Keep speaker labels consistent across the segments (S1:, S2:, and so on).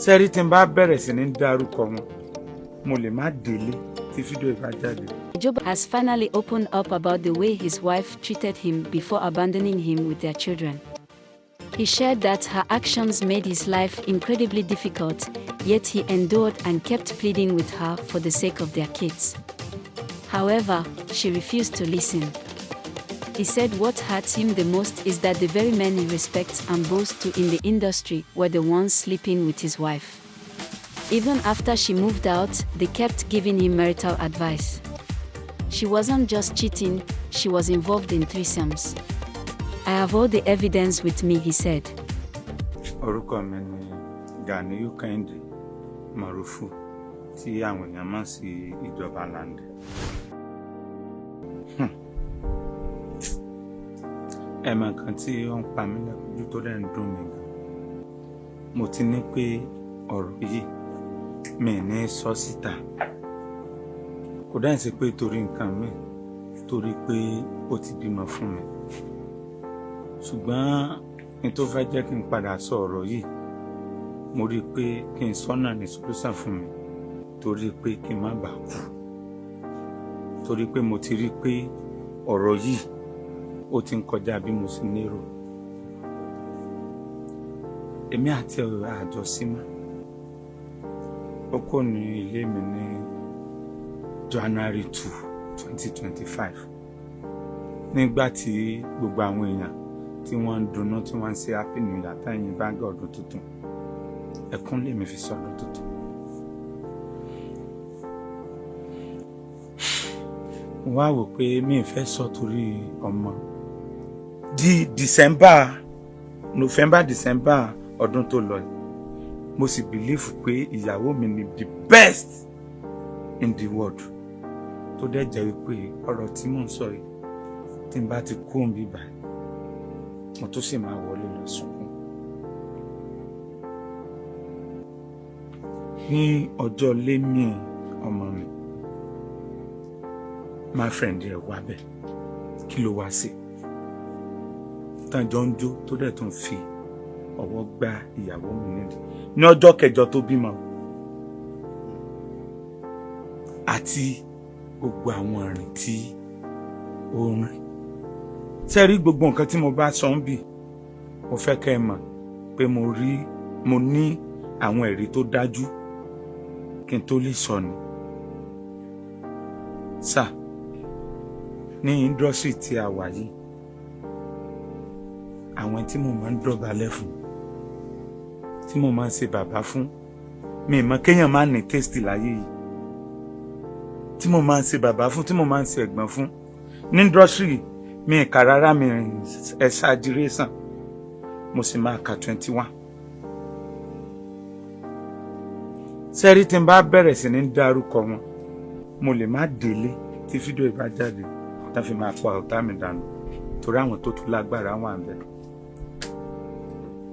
S1: Sẹ́rí, tí n bá bẹ̀rẹ̀ sí ní dárúkọ wọn, mo lè má délé tí fídíò yìí bá jáde.
S2: Job has finally opened up about the way his wife treated him before abandoning him with their children. He shared that her actions made his life incredibly difficult, yet he endured and kept pleading with her for the sake of their kids. However, she refused to listen. He said what hurts him the most is that the very men he respects and boasts to in the industry were the ones sleeping with his wife. Even after she moved out, they kept giving him marital advice. She wasn't just cheating, she was involved in threesomes. "I have all the evidence with me," he said.
S1: Orúkọ mi ni Ganiyu Kẹ́hìndé Mọ̀rúfù, tí àwọn èèyàn mọ̀ sí Ìjọba Lande. Ẹ mọ nǹkan tí ó ń pa mí lẹ́kún tó dẹ̀ ń dùn mí gan. Mo ti ní pé ọ̀rọ̀ yìí, mi ní sọ síta. Kò dáhùn sí pé torí nǹkan mi, torí pé ó ti bímọ fún mi. Ṣùgbọ́n ní tó fẹ́ jẹ́ kí n padà sọ ọ̀rọ̀ yìí, mo rí i pé kí n sọ́nà ní solution fún mi, torí pé kí n má bàa kú, torí pé mo ti rí i pé ọ̀rọ̀ yìí, ó ti ń kọjá bí mo ṣe lérò. Èmi àti ọ̀rọ̀ àjọsí mọ́. Ó kò ní ilé mi ní January 2, 2025, nígbà tí gbogbo àwọn èèyàn tí wọ́n ń dunnú, tí wọ́n ń ṣe Happy New Year, táyìn báńgá ọdún tuntun, ẹkún lèmi fi sọdún tuntun. Mo wá wò pé mi ì fẹ́ sọ torí ọmọ. Di December, November, December ọdún tó lọ yìí, mo sì believe pé ìyàwó mi ni the best in the world, tó dẹ̀ jẹ́ wípé ọ̀rọ̀ tí mò ń sọ yìí, tí n bá ti kú òun bíbá, mo tó sì máa wọlé lọ sunkún. Ní ọjọ́ lémi ọmọ mi, my friend rẹ̀ wá bẹ̀. Kí ló wá sí tán jọ ń jó, tó dẹ̀ tún fi ọwọ́ gbá ìyàwó mi nídìí ní ọjọ́ kẹjọ tó bímọ, àti gbogbo àwọn ìrìn tí ó ń rìn? Ṣé rí gbogbo nǹkan tí mo bá sọ ń bì, mo fẹ́ kẹ́ ẹ mọ̀ pé mo rí, mo ní àwọn ẹ̀rí tó dájú kí n tó lè sọ ni. Sà, ní industry tí a wà yìí, àwọn tí mo máa ń dọ̀bálẹ̀ fún, tí mo máa ń ṣe bàbá fún mi, mọ̀ kéèyàn má ní taste láyé yìí, tí mo máa ń ṣe bàbá fún, tí mo máa ń ṣe ẹ̀gbọ́n fún ní industry mi, kà rárá, mi exaggeration, mo sì máa ka 21. Sẹ́rí, tí n bá bẹ̀rẹ̀ sí ní dárúkọ wọn, mo lè má délé tí fídíò yìí bá jáde, tá fi máa pa ọ̀tá mi dànù, torí àwọn tó tún lágbára wà ń bẹ̀.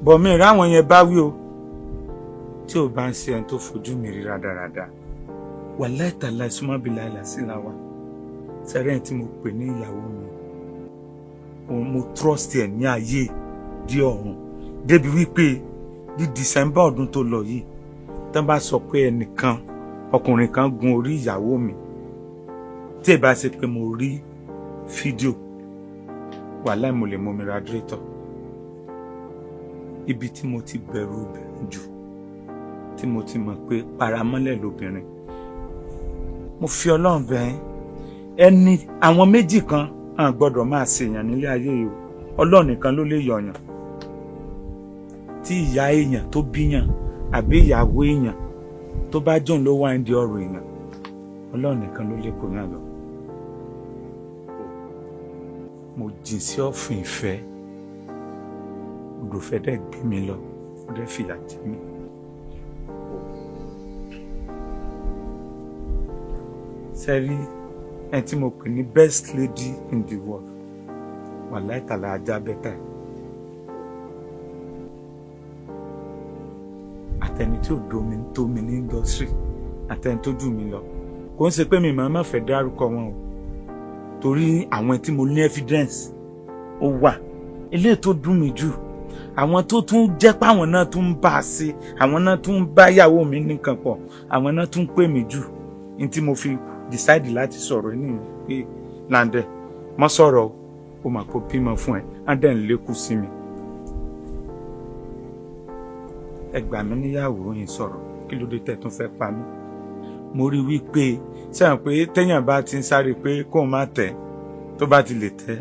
S1: Bọ̀ mi ráwọn yẹn bá wí o, tí ò bá ń ṣe ẹni tó fojú mi rí rádaràda, wàláì tàláì súnmọ́ bí láìláì la wa. Sẹ́rẹ́, tí mo pè ní ìyàwó mi, mo trust ẹ̀ ní ayé dí ọ̀run, débi wípé di December ọdún tó lọ yìí, tán bá sọ pé ẹnìkan, ọkùnrin kan gun orí ìyàwó mi, tí ì bá ṣe pé mo rí fídíò, wàláì, mo lè mú mi radiator. Ibi tí mo ti bẹ̀rù obìnrin jù, tí mo ti mọ̀ pé paramọ́lẹ̀ lobìnrin, mo fi Ọlọ́run bẹ̀ ẹni. Àwọn méjì kan hàn gbọ́dọ̀ máa ṣèyàn nílé ayé yìí o. Ọlọ́run nìkan ló lè yọ̀yàn. Tí ìyá èèyàn tó bíyàn àbí ìyàwó èèyàn tó bá jọ̀n ló wá ń di ọ̀rọ̀ èèyàn, Ọlọ́run nìkan ló lè kó yàn lọ. Mo jìn sí ọ̀fìn ìfẹ́, odò fẹ́ dẹ̀ gbé mi lọ, ó dẹ̀ fìyà jẹ mí. Sẹ́rí, ẹni tí mo pè ní best lady in the world, wàláì tàlà, ajá bẹ́tà ẹ̀. Àtẹni tí ò domi tó mi ní industry, àtẹni tó jù mí lọ, kò ń ṣe pé mi màá má fẹ́ dárúkọ wọn o, torí àwọn tí mo ní evidence ó wà. Eléyìí tó dùn mí jù Àwọn tó tún jẹ́ páwọn náà tún ń bá a ṣe, àwọn náà tún ń bá ìyàwó mi nìkan pọ̀, àwọn náà tún ń pè mí jù ní tí mo fi decide láti sọ̀rọ̀ nìyẹn pé, "Láǹdẹ̀, mọ́ sọ̀rọ̀ o, ó mà kó bímọ fún ẹ." Á dẹ̀ ń lékún sí mi. Ẹ gbà mí níyàwó yín sọ̀rọ̀, kí ló dé tẹ́ tún fẹ́ pa mí? Mo rí wípé sẹ́wọ̀n pé téèyàn bá ti ń sáré pé kóun má tẹ̀, tó bá ti lè tẹ́,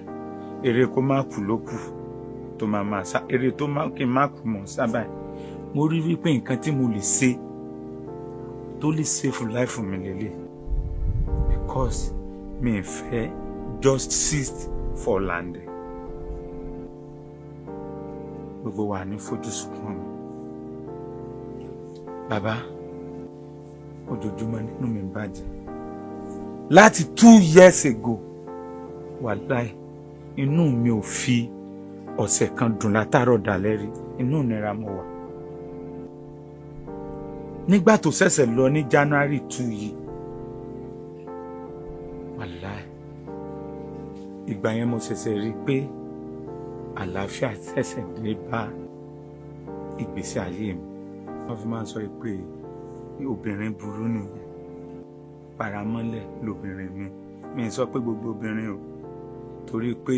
S1: eré kó má kú ló kù tó máa máa sá eré tó má kí n má kú mọ̀ sábà. Mo rí wípé nǹkan tí mo lè ṣe tó lè save life mi lélẹ̀, because mi ì fẹ́ justice for Lande. Gbogbo wa ní fojú sunkún mi. Bàbá, ojoojúmọ́ nínú mi ń bàjẹ́ láti 2 years ago. Wàláì, inú mi ò fi ọ̀sẹ̀ kan dùn látàárọ̀ dalẹ́ rí. Inú ìnira mo wà. Nígbà tó ṣẹ̀ṣẹ̀ lọ ní January 2 yìí, wàláì, ìgbà yẹn mo ṣẹ̀ṣẹ̀ rí i pé àlàáfíà ṣẹ̀ṣẹ̀ dé bá ìgbésí ayé mi. Wọ́n fi máa ń sọ pé obìnrin burú nìyẹn, paramọ́lẹ̀ lobìnrin mi. Mi sọ pé gbogbo obìnrin o, torí pé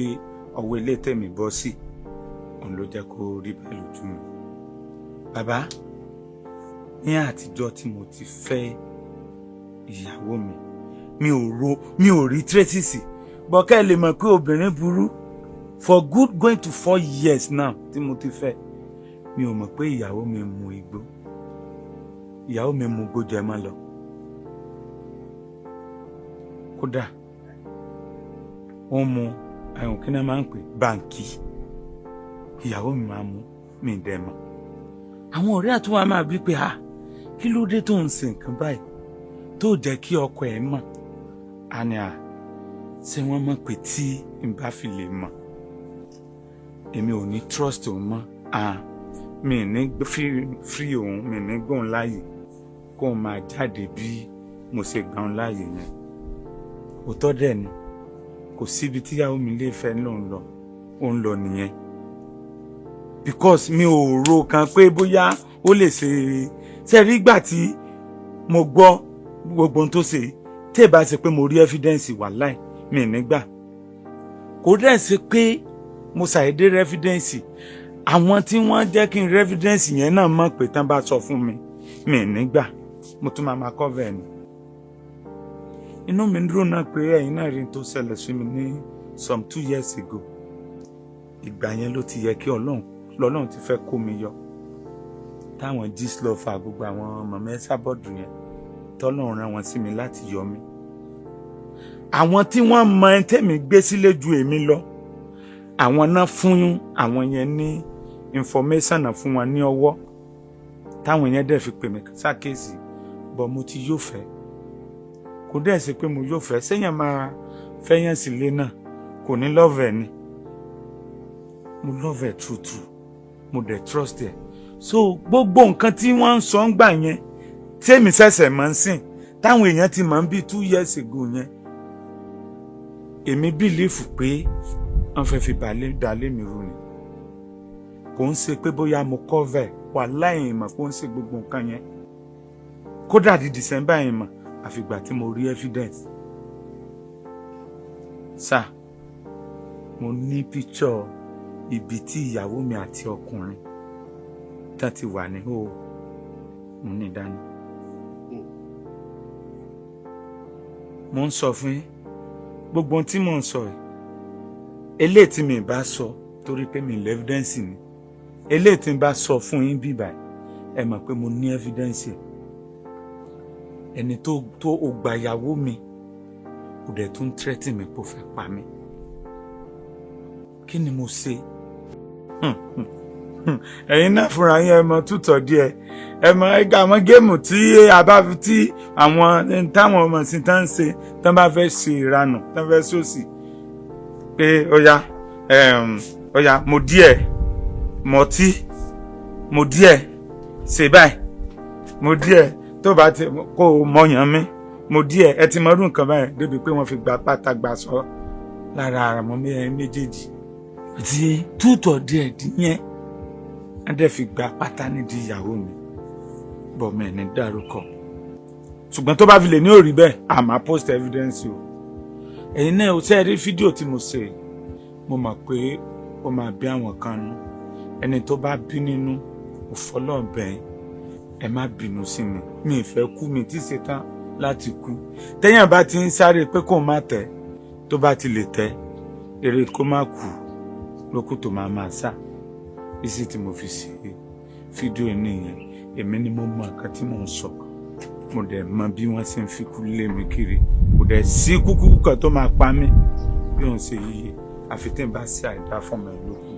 S1: ọwọ́ ilé tẹ̀mí bọ́ sí òun ló jẹ́ kó rí bẹ́ẹ̀ lójú mi. Bàbá, ní àtijọ́ tí mo ti fẹ́ ìyàwó mi, mi ò ro, mi ò rí traces bọ́kẹ́ lè mọ̀ pé obìnrin burú. For good going to 4 years now tí mo ti fẹ́, mi ò mọ̀ pé ìyàwó mi mu igbó. Ìyàwó mi mu igbó jẹ mọ́ lọ. Kódà ó mu ẹ̀hún, kí ni máa ń pè, báǹkì. Ìyàwó mi máa mú, mi dẹ̀ mọ̀. Àwọn ọ̀rẹ́ àtúwà máa bí pé, "Ah, kí ló dé tó ń ṣe nǹkan báyìí tó jẹ́ kí ọkọ ẹ̀ mọ̀?" Àní à ṣé wọ́n mọ̀ pé tí n bá fi lè mọ̀, èmi ò ní trust òun mọ́. Ah, mi ní free òun, mi ní gbóhùn láàyè kó o máa jáde bí mo ṣe gbà òun láàyè yẹn. Òótọ́ dẹ̀ ni, kò síbi tíyàwó mi lè fẹ́ lòun lọ, òun lọ nìyẹn, because mi ò ro kan pé bóyá ó lè ṣe. Ṣe rí ìgbà tí mo gbọ́ gbogbo ohun tó ṣe, tí ì bá ṣe pé mo rí evidence, wàláì, mi nígbà kò dẹ̀ ṣe pé mo ṣàìdé rí evidence. Àwọn tí wọ́n jẹ́ kí n rí evidence yẹn náà mọ̀ pé tán bá sọ fún mi, mi nígbà mo tún máa ma cover ẹ̀ ni. Inú mi ń dúró náà pé ẹ̀yin náà rí n tó ṣẹlẹ̀ sí mi ní some 2 years ago. Ìgbà yẹn ló ti yẹ kí Ọlọ́run lọ́lọ́run ti fẹ́ kó mi yọ, táwọn Gistlover, gbogbo àwọn mọ̀mọ́ ẹ́sàbọ̀dù yẹn, tọ́lọ́run rán wọn sí mi láti yọ mí. Àwọn tí wọ́n mọ ẹni tẹ́mi gbé sílé ju èmi lọ, àwọn náà fún àwọn yẹn ní information náà, fún wọn ní ọwọ́, táwọn yẹn dẹ̀ fi pè mí ṣàkíyèsí bọ́. Mo ti yóò fẹ́, kò dẹ̀ ṣe pé mo yóò fẹ́ sẹ́yìn máa fẹ́yàn sílé náà, kò ní love ẹ̀ ni. Mo love ẹ̀ true true, mo dẹ̀ trust ẹ̀. So gbogbo nǹkan tí wọ́n ń sọ ń gbà yẹn, tèmi ṣẹ̀ṣẹ̀ mọ̀ ń sìn, táwọn èèyàn ti mọ̀ ń bí 2 years ago yẹn, èmi believe pé wọ́n fẹ́ fi dalé mi rú ni. Kò ń ṣe pé bóyá mo cover wà láì mọ̀ kó ń ṣe gbogbo nǹkan yẹn. Kódà di December yẹn mọ̀, àfìgbà tí mo rí evidence. Sá mo ní picture ibi tí ìyàwó mi àti ọkùnrin tán ti wà ní hó, mo ní dání. Mo ń sọ fún yín, gbogbo ohun tí mò ń sọ yìí, eléyìí tí mi bá sọ torí pé mi lè evidence ni. Eléyìí tí n bá sọ fún yín bíbà, ẹ mọ̀ pé mo ní evidence. Ẹni tó o gba ìyàwó mi, kò dẹ̀ tún threaten mi kó fẹ́ pa mí. Kí ni mo ṣe? Ẹ̀yin náà fúnra yín, ẹ mọ tútọ̀ díẹ̀, ẹ mọ àwọn game tí a bá fi tí àwọn táwọn ọmọ sí tán ń ṣe, tán bá fẹ́ ṣe ìranù, tán fẹ́ sòsì, pé ó yá, ó yá, mo díẹ̀ mọtí, mo díẹ̀ ṣe báyìí, mo díẹ̀ tó bá ti kó o mọyàn mi, mo díẹ̀. Ẹ ti mọdún nǹkan báyìí débi pé wọ́n fi gba pátá gbà sọ lára àwọn méjèèjì tí tútọ̀ díẹ̀ díẹ̀. Wọ́n dẹ̀ fi gba pátá nídìí ìyàwó mi bọ̀ mí ní dárúkọ, ṣùgbọ́n tó bá fi lè ní òrí bẹ́ẹ̀, àmà post evidence o. Ẹ̀yin náà o ṣe rí fídíò tí mo ṣe, mo mọ̀ pé ó máa bí àwọn kan nú. Ẹni tó bá bí nínú, òfọlọ́ọ̀bẹ, ẹ má bínú sí mi. Mi ì fẹ́ kú, mi tí ṣetán láti kú. Tẹ́yàn bá ti ń sáré pé kó má tẹ̀, tó bá ti lè tẹ́ eré kó má kú lókù tó máa máa sá. Ìsì tí mo fi ṣe fídíò nìyẹn. Èmi ni mo mọ nǹkan tí mò ń sọ, mo dẹ̀ mọ bí wọ́n ṣe ń fi kú lé mi kiri. Kò dẹ̀ sí kúkú kan tó máa pa mí bí òun ṣe yíyẹ, àfi tí n bá ṣe àìdá fún mi lókù.